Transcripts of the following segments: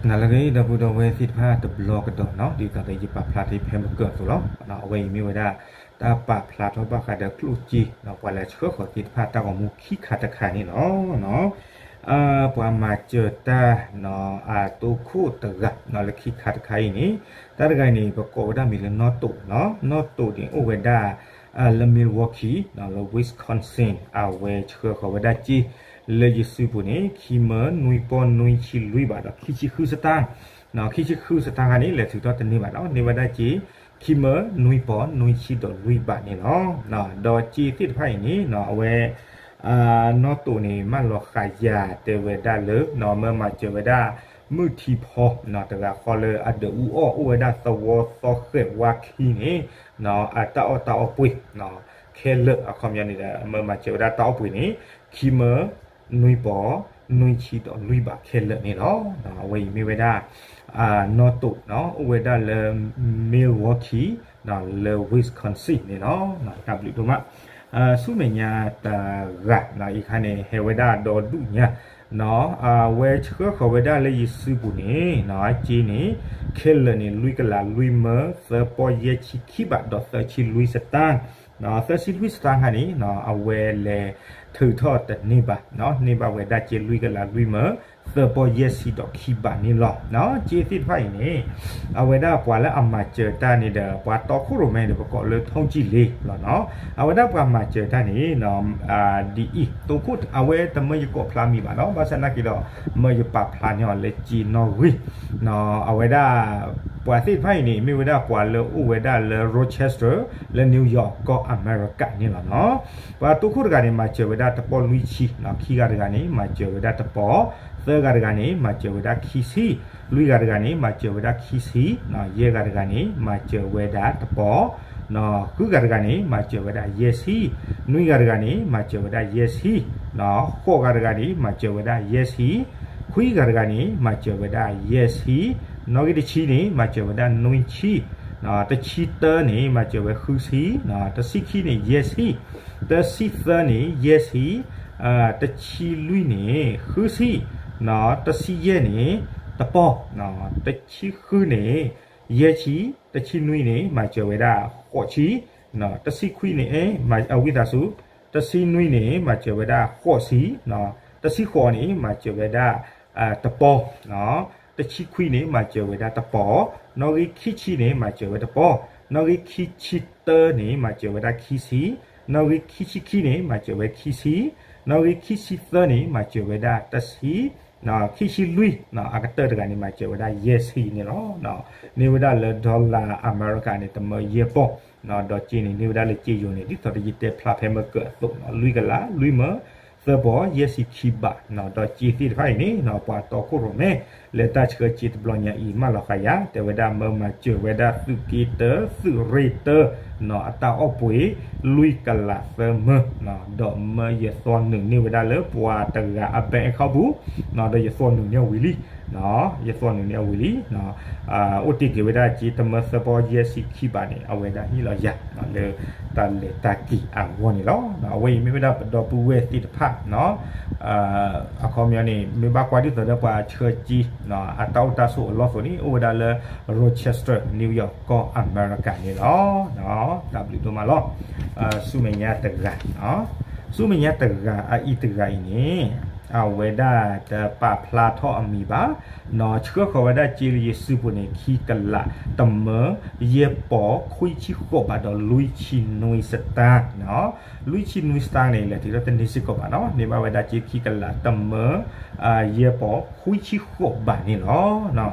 နလၢအဂ့ၤ ဒီပုၢ်ဒီဝဲၢ်သ့ၣ်တဖၣ်တဘျီကဒီးနီၤ, ဒ်သိးဒီးယပာ်ဖျါထီၣ်ဖဲမုၢ်ကၢၢ်အသိးလီၤ. အဝဲအံၤမ့ၢ်ဝဲဒၣ် တၢ်ပာ်ဖျါထီၣ်ဘၣ်ဃးဒီးကျိၣ်စ့ ပှၤလဲၤဆှၢဃီၤသ့ၣ်တဖၣ်တၢ်ဂီၤမူခံခါတခါန့ၣ်လီၤ. ပှၤမၤစၢၤတၢ် အတိခိၣ်တဂၤ လၢခံခါတခါအံၤန့ၣ် တၢ်တဂၤအံၤန့ၣ် ပကိးဝဲဒၣ်မံၤလၢနီၣ်တိာ်နီၤ, နီၣ်တိာ်န့ၣ်အိၣ်ဝဲဒၣ် လၢ Milwaukee လၢ Wisconsin အဝဲဆှၢဃီၤဝဲဒၣ်စ့ လၢယစုပူၤန့ၣ် ခံမၢနွံပီၢ်နွံဆံလွံၢ်ဘးဒီးခံဆံဃုစတၢၢ်, ခံဆံဃုစတၢၢ်ခါန့ၣ် လဲၤထုးထီၣ်တန့ၢ်ဘၣ်နီၤ, န့ၢ်ဝဲဒၣ်စ့ ခံမၢနွံပီၢ်နွံဆံဒီးလွံၢ်ဘးန့ၣ်လီၤ. ဒီးစ့သ့ၣ်တဖၣ်အံၤန့ၣ် အဝဲ နီၣ်တိာ်န့ၣ် မၢလီၤဃာ်ယၤတဲဝဲဒၣ်လၢ မၢမၤစၢၤဝဲဒၣ် မုၢ်ထံဖီ တဂၤဃီလၢအဒၢးအူအီၣ် အိၣ်ဝဲဒၣ်သဝီသီဃဲးဝါခံန့ၣ် အတၢ်အီၣ်တၢ်အီပှ့ၤ ခဲလၢာ် အခီပညီန့ၣ်ဒီး မၢမၤစၢၤဝဲဒၣ်တၢ်အီၣ်ပှ့ၤန့ၣ် ခံမၢနွံပီၢ်နွံဆံဒီးလွံၢ်ဘးခဲလၢာ်န့ၣ်လီၤ. အဝဲအံၤမ့ၢ်ဝဲဒၣ် နီၣ်တိာ် အိၣ်ဝဲဒၣ်လၢ Milwaukee လၢ Wisconsin န့ၣ်လီၤ. တၢ်ဘျုးဒိၣ်မး ဆူမဲာ်ညါတဂၤ အံၤခါန့ၣ် ဟဲဝဲဒၣ်ဒီဒူၣ်ညါ အဝဲဆှၢဃီၤဝဲဒၣ်လၢယစုပူၤန့ၣ် စ့န့ၣ် ခဲလၢာ်န့ၣ် လွံၢ်ကလးလွံၢ်မၢသၢပီၢ်ယဲၢ်ဆံခံဘးဒီးသၢဆံလွံၢ်စတၢၢ်, သၢဆံလွံၢ်စတၢၢ်ခါန့ၣ် အဝဲလဲၤထုးထီၣ်တန့ၢ်ဘၣ်, န့ၢ်ဘၣ်ဝဲဒၣ်စ့လွံၢ်ကလးလွံၢ်မၢ သၢပီၢ်ယဲၢ်ဆံဒီးခံဘးန့ၣ်လီၤ. စ့သ့ၣ်တဖၣ်အံၤန့ၣ် အဝဲဒၣ်ပှၤလၢအမၤစၢၤတၢ်န့ၣ်ဒီး ပှၤတီခိၣ်ရိၣ်မဲန့ၣ် ပကိးလၢထိၣ်ကံၣ်လ့လီၤနီၤ. အဝဲဒၣ်ပှၤမၤစၢၤတၢ်န့ၣ် ဒ်အံၤ တိခိၣ် အဝဲတမၢယကိးဖျါမံၤဘၣ်နီၤ, ဘၣ်ဆၣ်နာ်က့ဒီး မၢယပာ်ဖျါန့ၢ်အီၤလၢစ့နီၣ်ဂံၢ် အဝဲဒၣ် ပှၤသ့ၣ်တဖၣ်အံၤန့ၣ် မ့ၢ်ဝဲဒၣ်ပှၤလၢအိၣ်ဝဲဒၣ်လၢ Rochester လၢ New York ကီၢ်အမဲရကၤန့ၣ်လီၤနီၤ. ပှၤတိခိၣ်တဂၤန့ၣ် မၤစၢၤဝဲဒၣ်တပီၢ်လွံၢ်ဆံ, ခံဂၤတဂၤန့ၣ် မၤစၢၤဝဲဒၣ်တပီၢ်, သၢဂၤတဂၤန့ၣ် မၤစၢၤဝဲဒၣ်ခံဆံ, လွံၢ်ဂၤတဂၤန့ၣ် မၤစၢၤဝဲဒၣ်ခံဆံ, ယဲၢ်ဂၤတဂၤန့ၣ် မၤစၢၤဝဲဒၣ်တပီၢ်, ဃုဂၤတဂၤန့ၣ် မၤစၢၤဝဲဒၣ်ယဲၢ်ဆံ, နွံဂၤတဂၤန့ၣ် မၤစၢၤဝဲဒၣ်ယဲၢ်ဆံ, ဃိးဂၤတဂၤန့ၣ် မၤစၢၤဝဲဒၣ်ယဲၢ်ဆံ, ခွံဂၤတဂၤန့ၣ် မၤစၢၤဝဲဒၣ်ယဲၢ်ဆံ, နီၣ်ဂံၢ်တဆံန့ၣ် မၤစၢၤဝဲဒၣ်နွံဆံ, တဆံတၢန့ၣ် မၤစၢၤဝဲဃုဆံ, တဆံခံန့ၣ် ယဲၢ်ဆံ, တဆံသၢန့ၣ် ယဲၢ်ဆံ, တဆံလွံၢ်န့ၣ် ဃုဆံ, တဆံယဲၢ်န့ၣ် တပီၢ်, တဆံဃုန့ၣ် ယဲၢ်ဆံ, တဆံနွံန့ၣ် မၤစၢၤဝဲဒၣ်ဃိးဆံ, တဆံခွံန့ၣ် အဝံသးစူၤ, တဆံနွံန့ၣ် မၤစၢၤဝဲဒၣ်ဃိးဆံ, တဆံဃိးန့ၣ် မၤစၢၤဝဲဒၣ် တပီၢ်, တဆံခွံန့ၣ် မၤစၢၤဝဲဒၣ်တပီၢ်, နီၣ်ဂံၢ်ခံဆံန့ၣ် မၤစၢၤဝဲတပီၢ်, နီၣ်ဂံၢ်ခံဆံတၢန့ၣ် မၤစၢၤဝဲဒၣ်ခံဆံ, နီၣ်ဂံၢ်ခံဆံခံန့ၣ် မၤစၢၤဝဲခံဆံ, နီၣ်ဂံၢ်ခံဆံသၢန့ၣ် မၤစၢၤဝဲဒၣ်တဆံ, ခံဆံလွံၢ် အကတၢၢ်တဂၤန့ၣ် မၤစၢၤဝဲဒၣ်ယဲၢ်ဆံန့ၣ်လီၤ. န့ၢ်ဝဲဒၣ်လၢ dollar အမဲရကၤန့ၣ် တမၢယဲၢ်ပီၢ်, ဒီးစ့န့ၣ် န့ၢ်ဝဲဒၣ်လၢစ့ယိၤန့ၣ် ဒ်သိးဒီးယတဲဖျါဖဲမုၢ်ကၢၢ်အသိး လွံၢ်ကလး လွံၢ်မၢ သၢပီၢ်ယဲၢ်ဆံခံဘး, ဒီးစ့သ့ၣ်တဖၣ်အံၤန့ၣ် ပှၤတီခိၣ်ရိၣ်မဲ လၢတၢ်ဆှၢစ့တဘျီညါအံၤ မၢလီၤဃာ်ယၤ တဲဝဲဒၣ်မၢမၤစၢၤဝဲဒၣ်သုးက့တၢ သုးရ့တၢ အတၢ်အီၣ်ပှ့ၤ လွံၢ်ကလးသၢမၢ, ဒီးမၢယသွီနုာ်န့ၢ်ဝဲဒၣ်လၢပှၤတဂၤအ bank account ပူၤ, ဒီးယသွီနုာ်န့ၢ်ဝံၤလံ, ယသွီနုာ်န့ၢ်ဝံၤလံ, အိၣ်တ့ၢ်က့ၤဝဲဒၣ်စ့တမၢသၢပီၢ်ယဲၢ်ဆံခံဘးန့ၣ် အဝဲဒၣ်ဟ့ၣ်လီၤယၤ လၢတၢ်လဲၤတၢ်က့ၤအဂီၢ်န့ၣ်လီၤ. အဝဲအံၤမ့ၢ်ဝဲဒၣ်ပဒီပုၢ်ဝဲၢ်သ့ၣ်တဖၣ် အခီပညီန့ၣ် မ့ၢ်ဘၣ်ကွၢ်ဒ်သိးဒီးပှၤဆှၢစ့ အတၢ်အိၣ်တၢ်ဆိးအလီၢ်အသိးန့ၣ် အိၣ်ဝဲဒၣ်လၢ Rochester New York ကီၢ်အမဲရကၤန့ၣ်လီၤ. တၢ်ဘျုးဒိၣ်မးလီၤ. ဆူမဲာ်ညါတဂၤ, ဆူမဲာ်ညါတဂၤ အအံၤတဂၤအံၤန့ၣ် အဝဲဒၣ်တပာ်ဖျါထီၣ်အမံၤဘၣ်, ဆှၢဃီၤဝဲဒၣ်စ့လၢယစုပူၤန့ၣ် ခံကလး တမၢ ယဲၢ်ပီၢ် ခွံဆံဃိးဘးဒီးလွံၢ်ဆံနွံစတၢ်, လွံၢ်ဆံနွံစတၢ်န့ၣ် လဲၤထုးထီၣ်တန့ၢ်စ့ၢ်ကီးဘၣ်နီၤ, န့ၢ်ဘၣ်ဝဲဒၣ်စ့ခံကလး တမၢ ယဲၢ်ပီၢ် ခွံဆံဃိးဘးန့ၣ်လီၤ.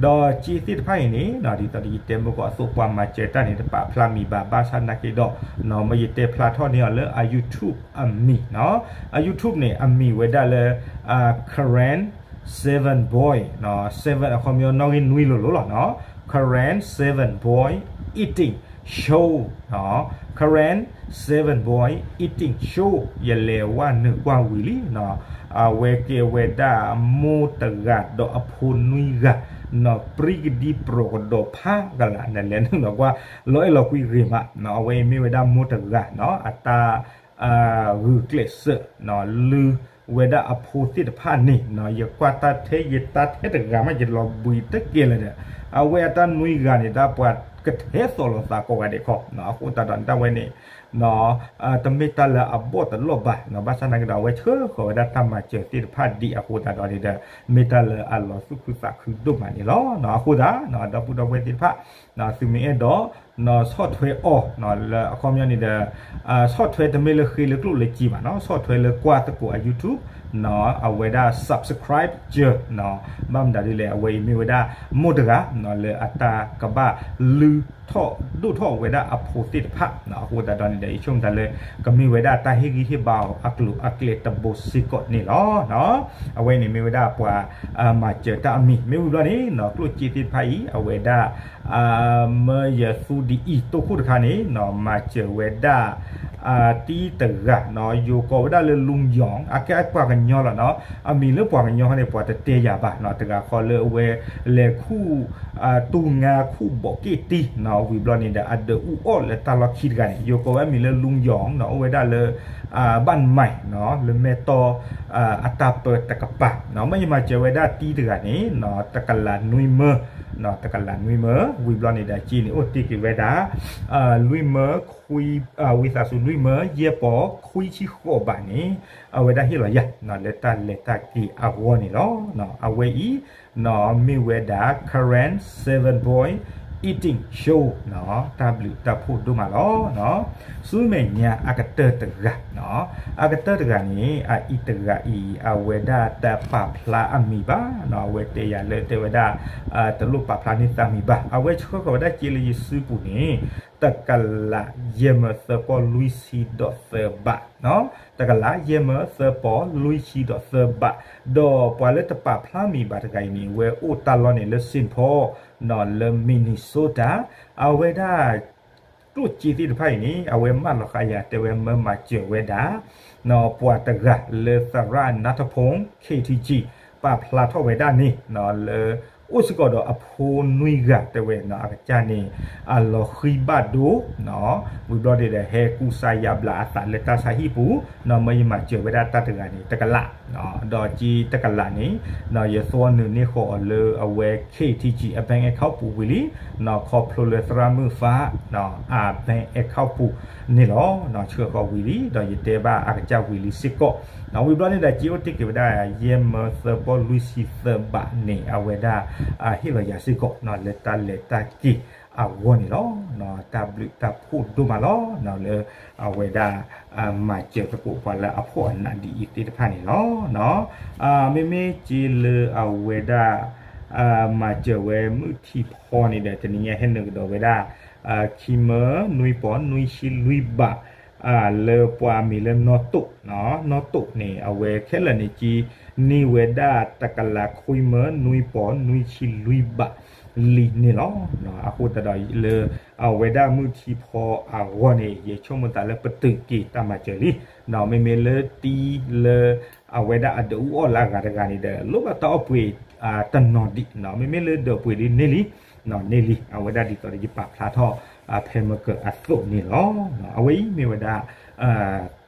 ဒီးစ့သ့ၣ်တဖၣ်အံၤန့ၣ် ဒ်သိးဒီးယတဲမုၢ်ကီၢ်အသိး ပှၤမၤစၢၤတၢ်န့ၣ် တပာ်ဖျါမံၤဘၣ် ဘၣ်ဆၣ်နာ်က့ဒီး မၢယတဲဖျါထီၣ်န့ၢ်အီၤလၢအ YouTube အမံၤ, အ YouTube န့ၣ် အမံၤဝဲဒၣ်လၢ Karen Seven Boy, seven အခီပညီနီၣ်ဂံၢ်နွံလိၤလိၤလီၤနီၤ, Karen Seven Boy Eating Show, Karen Seven Boy Eating Show ယလဲၤဝဲနုာ်ကွၢ်ဝံၤလံ, အဝဲကဲဝဲဒၣ်မိၢ်တဂၤဒီးအဖိနွံဂၤ, နီၢ်ပြံကဒံပြိးကဒီးဖးကလး နလဲၤနုာ်လီၤကွၢ် လီၤအဲၣ်လီၤကွံဂ့ၤမး, အဝဲအံၤမ့ၢ်ဝဲဒၣ်မိၢ်တဂၤနီၤ အတၢ် ဂုာ်ကျဲးစၢး လုၢ် ဝဲဒၣ်အဖိသ့ၣ်တဖၣ်န့ၣ် ယကွၢ်တၢ်ထဲယတၢ်ထဲတဂၤမး ယလီၤဘှံးတကဲလၢာ်ဒီး အဝဲအတၢ်နွံဂၤန့ၣ် ဒၣ်ပှၤကထဲသိးလိာ်သးကိးဂၤဒဲးခီ အဃိသတးဒီးန့ၣ် တၢ်ဝဲန့ၣ် တမ့ၢ်တၢ်လၢအဘီၣ်တလီၢ်ဘၣ် ဘၣ်ဆၣ်သနာ်က့ဒီး အဝဲဆှၢဃီၤဝဲဒၣ်တၢ်မၤစၢၤသ့ၣ်တဖၣ်ဒ်အဃိသတးဒီးန့ၣ်ဒီး မ့ၢ်တၢ်လၢအလီၤသူၣ်ခုသးခုဒိၣ်မးန့ၣ်လီၤ. အဃိသတး ဒီပုၢ်ဒီဝဲၢ်သ့ၣ်တဖၣ် သုမ့ၢ်အဲၣ်ဒိး ဆီၣ်ထွဲအီၤ လၢအခီပညီန့ၣ်ဒီး ဆီၣ်ထွဲတမ့ၢ်လၢဃ့လၢကျိၣ်လၢစ့ဘၣ်နီၤ ဆီၣ်ထွဲလၢကွၢ်သကိးအ YouTube အဝဲဒၣ် subscribe စၢၤ ဘၣ်မနုၤဒ်လဲၣ် အဝဲအံၤမ့ၢ်ဝဲဒၣ်မိၢ်တဂၤ လၢအတၢ်ကဘၣ်လုၢ်ထီၣ်ဒိၣ်ထီၣ် ဝဲဒၣ်အဖိသ့ၣ်တဖၣ် အဃိသတးဒီးန့ၣ်ဒီး ယဆိကမိၣ်သးလၢ ကမ့ၢ်ဝဲဒၣ်တၢ်ဟ့ၣ်ဂံၢ်ဟ့ၣ်ဘါအီၤအကျိၤအကျဲတဘိစ့ၢ်ကီးန့ၣ်လီၤ. အဝဲန့ၣ်မ့ၢ်ဝဲဒၣ်ပှၤမၤစၢၤတၢ်အမံၤ မ့ၢ်ဝံၤဘျီန့ၣ် ကျိၣ်စ့သ့ၣ်တဖၣ်အံၤ အဝဲဒၣ် မၢယသူဒ်အံၤ တိခိၣ်တခါန့ၣ် မၤစၢၤဝဲဒၣ် တံၤတဂၤ ယိၤကိးဝဲဒၣ်လၢ လူယီၣ် အကဲပှၤကညီလီၤနီၤ အမံၤလၢပှၤကညီန့ၣ် ပှၤတတဲယၤဘၣ် တဂၤဃီလၢအဝဲလဲၤခူၣ် တူၢ်ငါခူၣ်ဘီးက့ၣ်တံၤ ဝံၤဘျီန့ၣ်ဒီး အဒၢးအူအီၣ်လၢတၢ်လီၢ်ခံတဂၤန့ၣ် ယိၤကိးဝဲအမံၤလၢ လူယီၣ် အိၣ်ဝဲဒၣ်လၢ ဘၣ်မဲ လၢမဲၢ်တီၢ် အတၢ်ပၢတကပၤ မၢယမၤစၢၤဝဲဒၣ်တံၤတဂၤန့ၣ် တကလးနွံမၢ တကလးနွံမၢ ဝံၤဘျီန့ၣ်ဒီး စ့န့ၣ်အိၣ်တ့ၢ်က့ၤဝဲဒၣ် လွံၢ်မၢ ဝံသးစူၤ လွံၢ်မၢ ယဲၢ်ပီၤ ခွံဆံဃိးဘးန့ၣ် အဝဲဒၣ်ဟ့ၣ်လီၤယၤ လၢတၢ်လဲၤတၢ်က့ၤအဂီၢ်န့ၣ်လီၤ. အဝဲအံၤ မ့ၢ်ဝဲဒၣ် Karen Seven Boy Eating Show တၢ်ဘျုးတၢ်ဖှိၣ်ဒိၣ်မးလီၤ. ဆူမဲာ်ညါအကတၢၢ်တဂၤ အကတၢၢ်တဂၤန့ၣ် အအံၤတဂၤအံၤ အဝဲဒၣ်တပာ်ဖျါအမံၤဘၣ် အဝဲတဲယၤလၢတဲဝဲဒၣ် တလိၣ်ပာ်ဖျါန့ၢ်သးမံၤဘၣ် အဝဲဆှၢဃီၤဝဲဒၣ်စ့လၢယစုပူၤန့ၣ် တကလးယဲၢ်မၢသၢပီၢ်လွံၢ်ဆံဒီးသၢဘး တကလးယဲၢ်မၢသၢပီၢ်လွံၢ်ဆံဒီးသၢဘး ဒီးပှၤလၢတပာ်ဖျါမံၤဘၣ်တဂၤအံၤန့ၣ် ဝဲအိၣ်တၢ်လီၢ်န့ၣ်လၢ Saint Paul လၢ Minnesota အဝဲဒၣ် ကျိၣ်စ့သ့ၣ်တဖၣ်အံၤန့ၣ် အဝဲမၢလီၤဃာ်ယၤတဲဝဲမၢမၤစၢၤဝဲဒၣ် ပှၤတဂၤလၢသရၣ် နါထဖူ KTG ပာ်ဖျါထီၣ်ဝဲဒၣ်န့ၣ် လၢအိၣ်စ့ၢ်ကီးဒီးအဖိနွံဂၤတဲဝဲ အကစၢ်န့ၣ် အလီၤဃံဘၣ်ဒိ ဝံၤဘျီန့ၣ်ဒီး ဟဲကူစါယါဘျါအသးလၢတၢ်ဆါဟံၣ်ပူၤ မၢယမၤစၢၤဝဲဒၣ်တၢ်တဂၤန့ၣ် တကလး ဒီးစ့တကလးန့ၣ် ယသွီနုာ်န့ၢ်ဃီၤအီၤလၢအဝဲ KTG အ bank account ပူၤဝံၤလံ ခီဖျိလၢသရၣ်မုၣ်ဖး အ bank account ပူၤန့ၣ်လီၤ. ဆှၢဃီၤဝံၤလံ ဒီးယတဲဘၣ်အကစၢ်ဝံၤလံစ့ၢ်ကီး ဝံၤဘျီန့ၣ်ဒီး စ့အိၣ်တ့ၢ်က့ၤဝဲဒၣ် ယဲၢ်မၢသၢပီၢ်လွံၢ်ဆံသၢဘးန့ၣ် အဝဲဒၣ် ဟ့ၣ်လီၤယၤစ့ၢ်ကီး လၢတၢ်လဲၤတၢ်က့ၤအဂီၢ်န့ၣ်လီၤ. တၢ်ဘျုးတၢ်ဖှိၣ်ဒိၣ်မးလီၤ လၢအဝဲဒၣ် မၤစၢၤသကိးပှၤလၢအဖှီၣ်အနးဒ်အံၤသ့ၣ်တဖၣ်န့ၣ်လီၤ. မ့မ့ၢ်စ့လၢအဝဲဒၣ် မၤစၢၤဝဲမုၢ်ထံဖီန့ၣ်ဒီး တနံၤညါဟဲနုာ်ကဒီးဝဲဒၣ် ခံမၢ နွံပီၢ် နွံဆံလွံၢ်ဘး လၢပှၤအမံၤလၢနီၢ်တိာ် နီၢ်တိာ်န့ၣ် အဝဲခဲလၢာ်န့ၣ်က့ န့ၢ်ဝဲဒၣ်တကလးခွံမၢ နွံပီၢ် နွံဆံလွံၢ်ဘးလံန့ၣ်လီၤ. အဃိသတးဒီးလၢ အဝဲဒၣ်မုၢ်ထံဖီအဂီၢ်န့ၣ် ယဆိကမိၣ်သးလၢပတုာ်က့ၤတၢ်မၤစၢၤလံ ဒီးမ့မ့ၢ်လၢတံၤလၢအဝဲဒၣ်အဒၢးအူအီၣ်လၢအဂၤတဂၤန့ၣ်ဒီး လိၣ်ဘၣ်တၢ်အီၣ်ပှ့ၤတနီၤဒံး မ့မ့ၢ်လၢဒၢးပှ့ၤဒ်န့ၢ်လံ န့ၢ်လံ အဝဲဒၣ်ဒ်သိးဒီးယပာ်ဖျါထီၣ်ဖဲမကၢၤအသိးန့ၣ်လီၤ. အဝဲအံၤမ့ၢ်ဝဲဒၣ်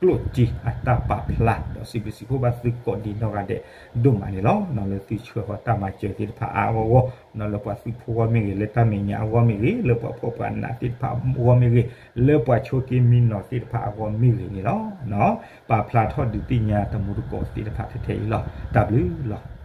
ကျိၣ်စ့အတၢ်ပာ်ဖျါ ဒီးစံးဘျုးစံးဖှိၣ်ဘၣ်သုကိးဒံးနီၢ်ဂၤဒဲးဒိၣ်မးန့ၣ်လီၤ. လၢသုဆှၢဃီၤတၢ်မၤစၢၤသ့ၣ်တဖၣ်အါအါဂီၢ်ဂီၢ် လၢပှၤသုးဖိအဂီၢ်မ့ၢ်ဂ့ၤ, လၢတၢ်မဲာ်ညါအဂီၢ်မ့ၢ်ဂ့ၤ, လၢပှၤဖှီၣ်ပှၤနးသ့ၣ်တဖၣ်အဂီၢ်မ့ၢ်ဂ့ၤ, လၢပှၤဆိးက့မံနီၤသ့ၣ်တဖၣ်အဂီၢ်မ့ၢ်ဂ့ၤန့ၣ်လီၤ. ပာ်ဖျါထီၣ်ဒုးသ့ၣ်ညါတမူတကိးသ့ၣ်တဖၣ်ထဲထဲအံၤလီၤ. တၢ်ဘျုးလီၤ.